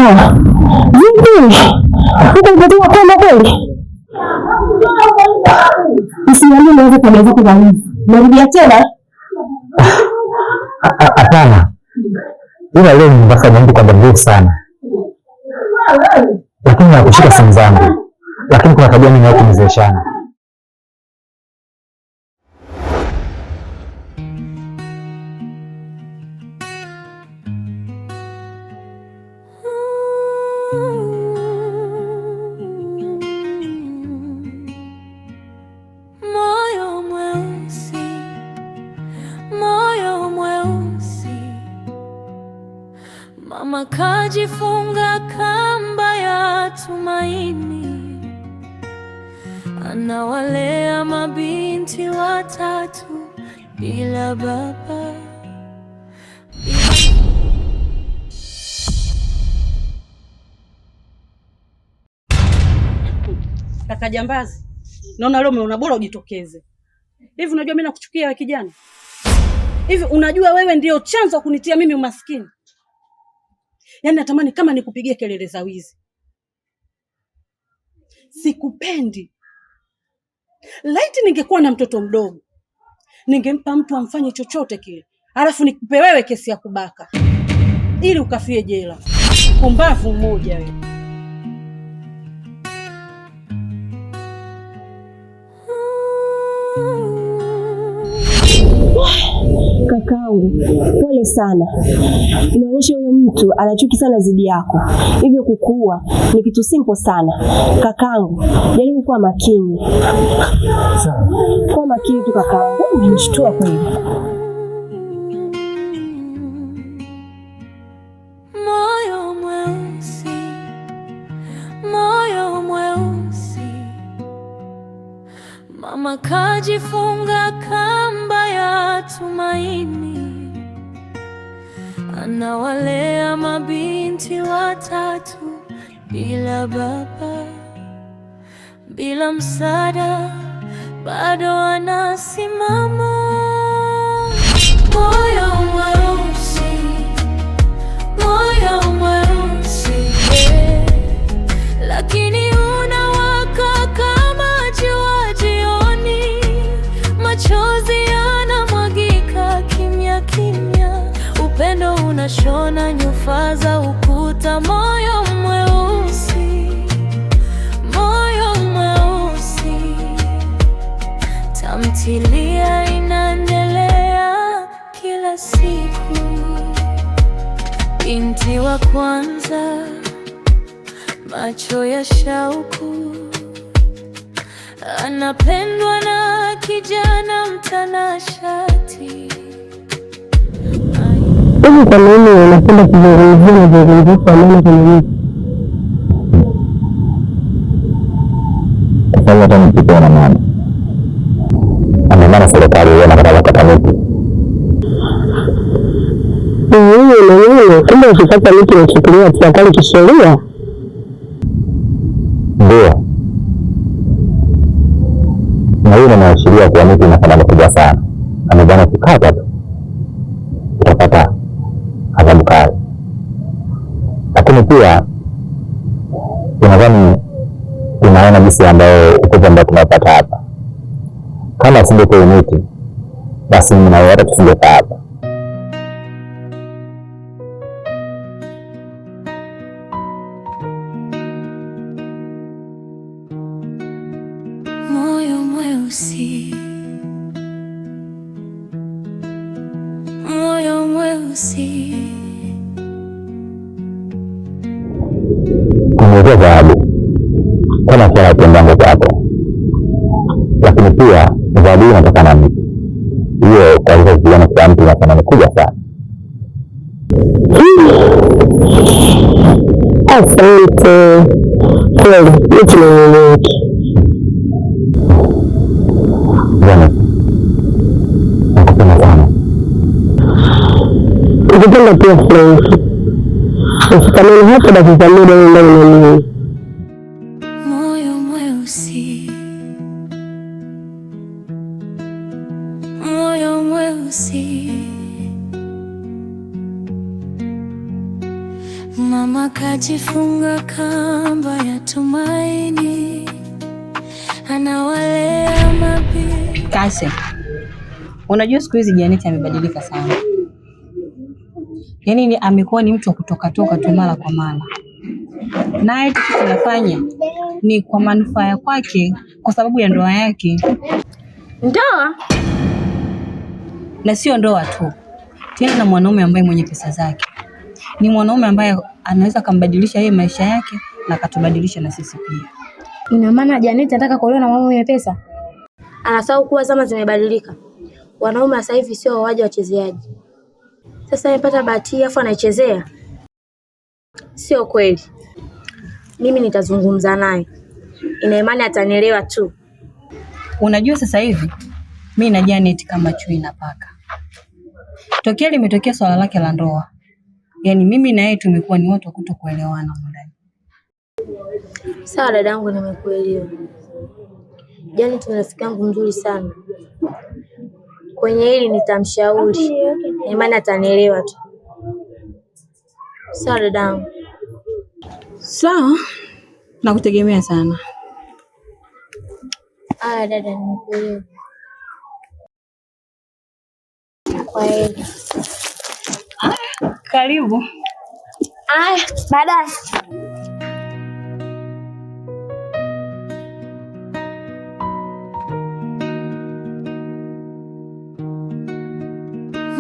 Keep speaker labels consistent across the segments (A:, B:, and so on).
A: Poa. Vipi? Huko ulipotoka kwenda kweli? Usiniambie unaweza tabia zako za wizi. Narudia tena?
B: Hapana, ila leo nimepaka mtu kwa muda mrefu sana, lakini nakushika simu zangu, lakini kuna tabia mimi nayo kumzeeshana.
C: Moyo mweusi, moyo mweusi, mama kajifunga kamba ya tumaini, anawalea mabinti watatu bila baba.
D: Kaka jambazi, naona leo umeona bora ujitokeze. Hivi unajua mimi nakuchukia wewe kijana? Hivi unajua wewe ndio chanzo kunitia mimi umaskini? Yaani natamani kama nikupigie kelele za wizi. Sikupendi. Laiti ningekuwa na mtoto mdogo, ningempa mtu amfanye chochote kile, alafu nikupe wewe kesi ya kubaka ili ukafie jela. Pumbavu mmoja wewe.
A: Kakaangu, pole sana. Inaonyesha huyo mtu ana chuki sana zidi yako, hivyo kukuua ni kitu simple sana. Kakaangu, jaribu kuwa makini, kuwa makini tu kakaangu. Umenishtua kweli.
C: Moyo mweusi, moyo mweusi, mama kajifunga kamba ya tumaini, anawalea mabinti watatu bila baba, bila msaada, bado anasimama. Moyo mweusi, moyo mweusi, yeah. Lakini unawaka kama jua jioni, machozi yanamwagika kimya kimya, upendo unashona nyufa za ukuta. Moyo mweusi, moyo mweusi, tamthilia inaendelea kila siku. Binti wa kwanza, macho ya shauku, anapendwa na kijana mtanashati.
A: Hivi kwa nini unapenda kuzungumzia mazungumzo kwa maana kwenye miti?
B: Kwa sababu hata mtu na maana, ndio maana serikali huwa inakataza kukata miti.
A: Wewe na wewe, kumbe ukikata miti unachukuliwa hatua kali kisheria.
B: Ndio, na hiyo inaashiria kuwa miti ina thamani kubwa sana, na ndio maana ukikata tu utapata adhabu kali. Lakini pia unadhani, unaona jinsi ambayo upepo ambao tunaopata hapa, kama isingekuwa miti, basi mimi na wewe hata tusingekaa hapa.
C: Moyo mweusi, moyo mweusi,
B: Kumletea zawadi kama ishara ya upendo wangu kwako, lakini pia zawadi hii inatokana na miti hiyo. Kwa hivyo kuona kwa mtu ina thamani kubwa sana.
A: Asante kweli, miti ni nyingi.
B: Janet, nakupenda sana.
A: Nakupenda pia Franki. Usitamani hata dakika moja uwe mbali na mimi.
C: Moyo mweusi, moyo mweusi. Mama Mama kajifunga kamba ya tumaini, anawalea mabinti.
E: Kase, unajua siku hizi Janeti amebadilika sana, yaani amekuwa ni mtu wa kutokatoka tu mara kwa mara, naye kitu tunafanya ni kwa manufaa ya kwake, kwa sababu ya ndoa yake.
F: Ndoa?
E: Na sio ndoa tu, tena na mwanaume ambaye mwenye pesa zake, ni mwanaume ambaye anaweza akambadilisha yeye maisha yake na akatubadilisha na sisi pia.
F: Ina maana Janeti anataka kuolewa na mwanaume mwenye pesa? Anasahau kuwa zama zimebadilika. Wanaume sasa hivi sio waje wachezeaji. Sasa amepata bahati afu anaichezea. Sio kweli. Mimi nitazungumza naye. Ina imani atanielewa tu.
E: Unajua sasa hivi mi na Janet kama chui na paka. Tokea limetokea swala lake la ndoa, yaani mimi na yeye tumekuwa ni watu wa kutokuelewana ndani.
F: Sawa dadangu, nimekuelewa. Janet ni rafiki yangu mzuri sana. Kwenye hili nitamshauri. Ina imani atanielewa tu. Sawa dadangu.
E: Sawa, nakutegemea sana.
F: Aya dada, nimekuelewa. Kwaheri.
E: Karibu.
F: Aya, baadaye.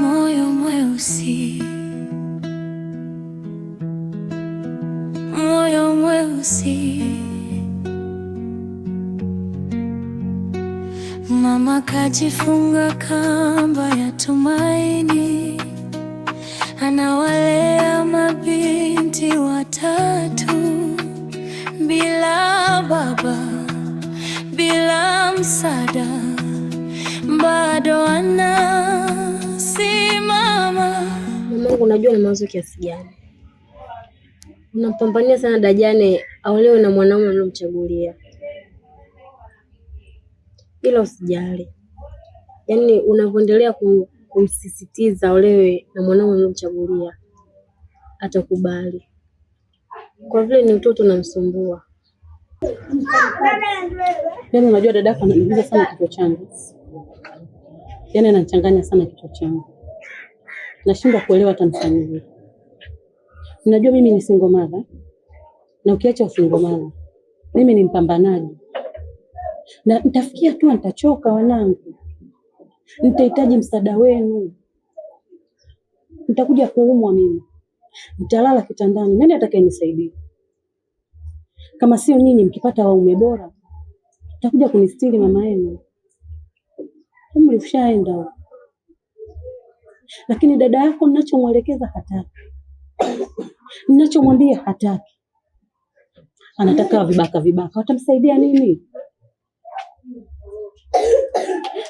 C: Moyo mweusi, moyo mweusi. Mama kajifunga kamba ya tumaini, anawalea mabinti watatu bila baba, bila msaada, bado anasimama.
F: Mamangu, unajua na mawazo kiasi gani? Unampambania sana Dajane aolewe na mwanaume aliyomchagulia, ila usijali, yaani unavyoendelea kumsisitiza aolewe na mwanaume aliyomchagulia atakubali, kwa vile ni mtoto unamsumbua.
D: Yaani unajua dadako ananiumiza sana kichwa changu, yaani anachanganya sana kichwa changu, nashindwa kuelewa hata nifanyeje. Unajua mimi ni single mother, na ukiacha single mother, mimi ni mpambanaji, na nitafikia tu nitachoka wanangu, nitahitaji msaada wenu, nitakuja kuumwa mimi, nitalala kitandani, nani atakayenisaidia kama sio nyinyi? Mkipata waume bora mtakuja kunistiri mama yenu, umri ushaenda huko. Lakini dada yako ninachomwelekeza hataki, ninachomwambia hataki, anataka vibaka vibaka, watamsaidia nini?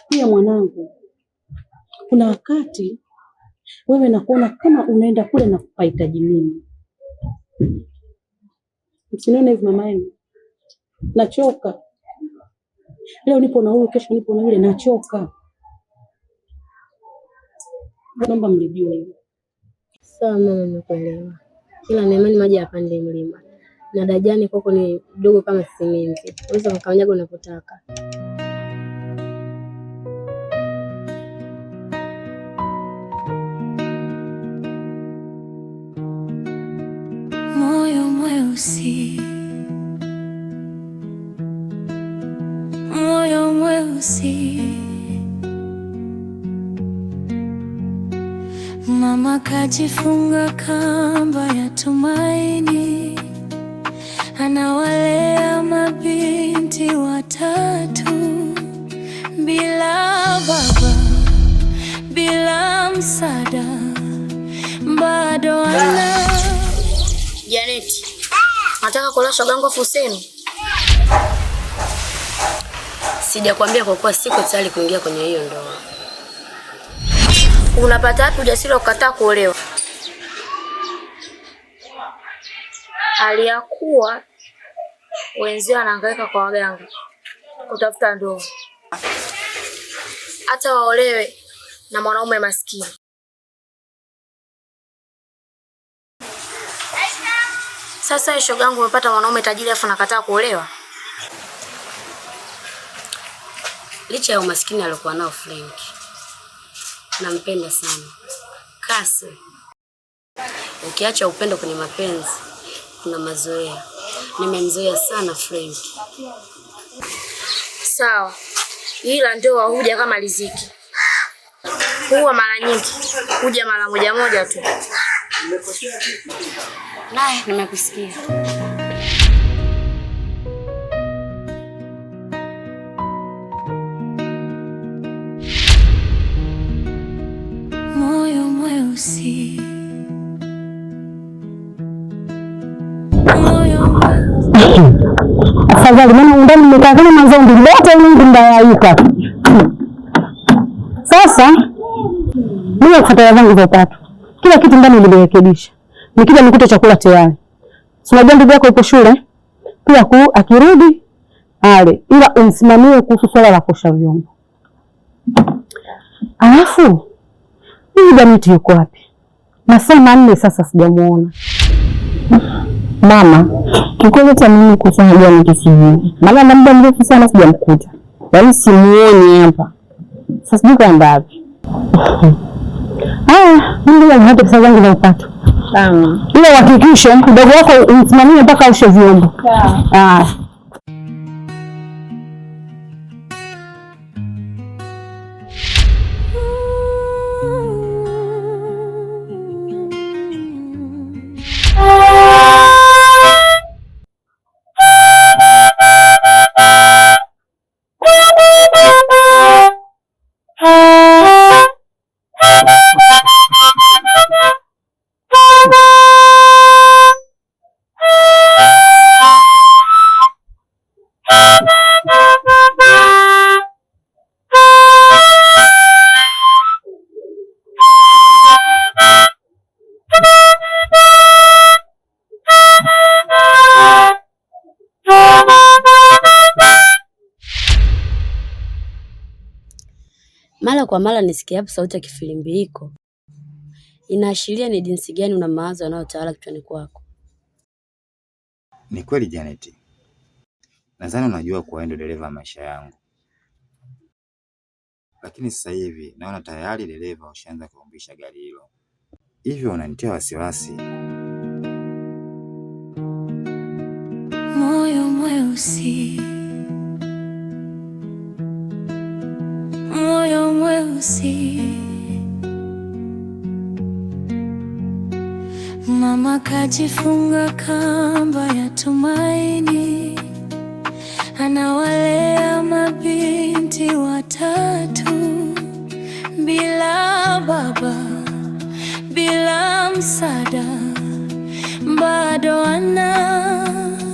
D: Pia mwanangu, kuna wakati wewe nakuona kama unaenda kule na kupahitaji mimi. Msinione hivi mama yenu, nachoka. Leo nipo na huyu, kesho nipo na yule, nachoka. Naomba mlijue hilo.
F: Sawa mama, nimekuelewa, ila na imani maji yapande mlima, na Dajane kwako ni mdogo kama sisimizi, unaweza kukanyaga unavyotaka.
C: Moyo mweusi, moyo mweusi. Mama kajifunga kamba ya tumaini, anawalea mabinti watatu bila baba, bila msaada, bado ana
F: Janeti, nataka kuolewa shogangu afu usemi?
A: Sijakwambia kwa kuwa siko tayari kuingia kwenye hiyo ndoa.
F: Unapata wapi ujasiri wa kukataa kuolewa? Hali ya kuwa wenzio wanahangaika kwa waganga kutafuta ndoa, hata waolewe na mwanaume maskini. Sasa shoga yangu, umepata mwanaume tajiri afu nakataa kuolewa?
G: Licha ya umaskini aliokuwa nao Frank, nampenda sana Kasi. Ukiacha upendo kwenye mapenzi, kuna mazoea. Nimemzoea sana Frank.
F: Sawa, ila ndoa huja kama riziki, huwa mara nyingi huja mara moja moja tu.
G: Naye nimekusikia.
C: Moyo mweusi, moyo mweusi.
H: Afadhali maana undani mmekaa kama mazombi wote mingi ndayayuka. Sasa mimi kufuata zangu za tatu, kila kitu ndani nilirekebisha, nikija nikute chakula tayari. Si unajua ndugu yako yupo shule pia, ku akirudi ale, ila umsimamie kuhusu swala la kuosha vyombo. Alafu huyu Janeti yuko wapi? Masaa 4 sasa sijamuona.
A: Mama, kiukweli hata mimi kuhusu Janeti sijui, maana na muda mrefu sana sijamkuta, yaani simuoni hapa sasa, sijui kaenda wapi.
H: Haya, mimi ngoja nihate pesa zangu za upato. Ila uhakikishe mdogo wako umsimamie mpaka oshe vyombo. Sawa.
G: Mara kwa mara nisikiapo sauti ya kifilimbi hiko, inaashiria ni jinsi gani una mawazo yanayotawala kichwani kwako.
I: Ni kweli Janet, nadhani unajua kuwa wewe ndio dereva wa maisha yangu, lakini sasa hivi naona tayari dereva ushaanza kuumbisha gari hilo, hivyo unanitia wasiwasi.
C: Moyo mweusi, moyo mweusi. Mama kajifunga kamba ya tumaini, anawalea mabinti watatu bila baba, bila msaada, bado anasimama.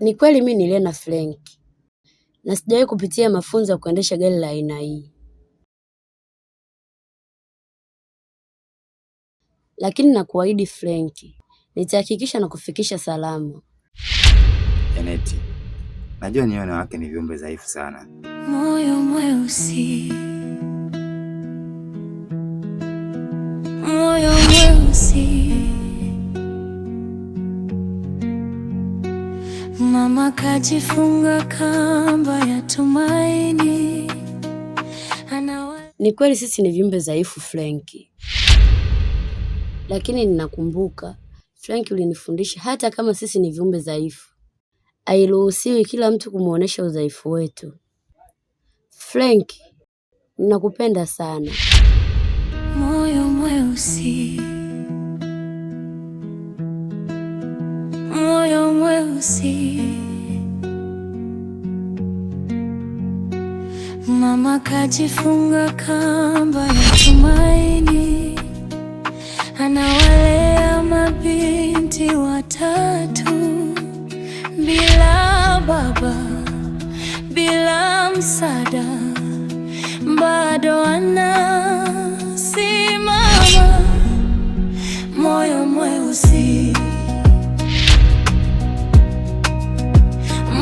G: Ni kweli mimi ni Lena Frank na sijawahi kupitia mafunzo ya kuendesha gari la aina hii, lakini nakuahidi Frank, nitahakikisha na kufikisha salama.
I: Janet, najua nyinyi wanawake ni viumbe dhaifu sana.
C: Moyo mweusi, moyo mweusi. Mama kajifunga kamba ya tumaini, anawa
G: Ni kweli sisi ni viumbe dhaifu Frank, lakini ninakumbuka Frank ulinifundisha hata kama sisi ni viumbe dhaifu, hairuhusiwi kila mtu kumuonesha udhaifu wetu. Frank, ninakupenda sana.
C: Moyo mweusi, moyo mweusi. Mama kajifunga kamba ya tumaini, anawalea mabinti watatu bila baba, bila msaada, bado anasimama. Moyo mweusi,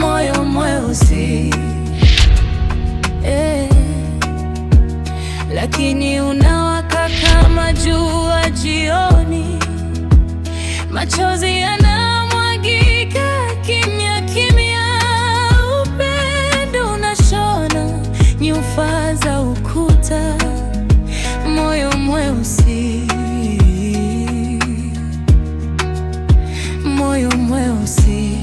C: moyo mweusi, eh, lakini unawaka kama jua jioni. Machozi yanamwagika kimya kimya, upendo unashona nyufa za ukuta, moyo mweusi, moyo mweusi.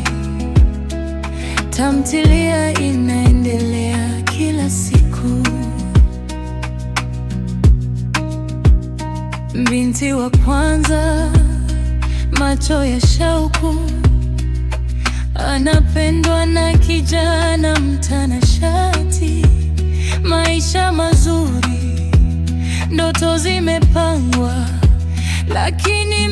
C: Tamthilia inaendelea kila siku. Binti wa kwanza, macho ya shauku, anapendwa na kijana mtanashati. Maisha mazuri, ndoto zimepangwa, lakini